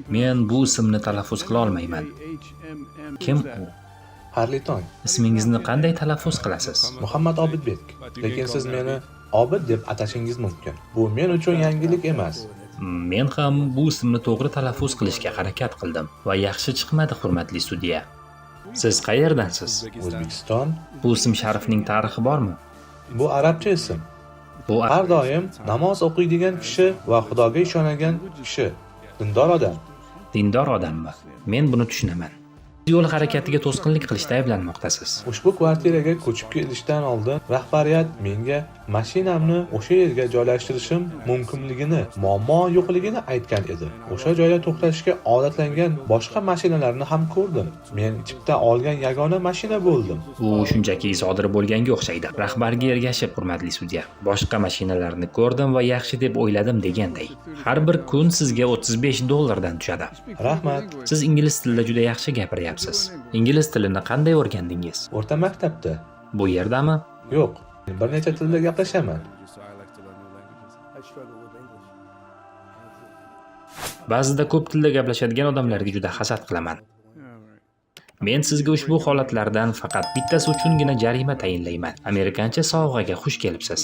Men bu ismni talaffuz qila olmayman. Kim u? Xayrli tong. Ismingizni qanday talaffuz qilasiz? Muhammad Obidbek. Lekin siz meni Obid deb atashingiz mumkin. Bu men uchun yangilik emas. Men ham bu ismni to'g'ri talaffuz qilishga harakat qildim va yaxshi chiqmadi, hurmatli sudya. Siz qayerdansiz? O'zbekiston. Bu ism sharifning tarixi bormi? Bu arabcha ism. Bu Har doim namoz o'qiydigan kishi va Xudoga ishonadigan kishi. Dindor odam. Dindor odammi? Men buni tushunaman. Yo'l harakatiga to'sqinlik qilishda ayblanmoqdasiz. Ushbu kvartiraga ko'chib kelishdan oldin rahbariyat menga mashinamni o'sha yerga joylashtirishim mumkinligini, muammo yo'qligini aytgan edi. O'sha joyda to'xtashga odatlangan boshqa mashinalarni ham ko'rdim. Men chipta olgan yagona mashina bo'ldim. U shunchaki sodir bo'lganga o'xshaydi. Rahbarga ergashib, hurmatli sudya, boshqa mashinalarni ko'rdim va yaxshi deb o'yladim deganday. Har bir kun sizga 35 dollardan tushadi. Rahmat. Siz ingliz tilida juda yaxshi gapiryapsiz. Ingliz tilini qanday o'rgandingiz? O'rta maktabda. Bu yerdami? Yo'q, bir necha tilda gaplashaman. Ba'zida ko'p tilda gaplashadigan odamlarga juda hasad qilaman. Men sizga ushbu holatlardan faqat bittasi uchungina jarima tayinlayman. Amerikancha sovg'aga xush kelibsiz.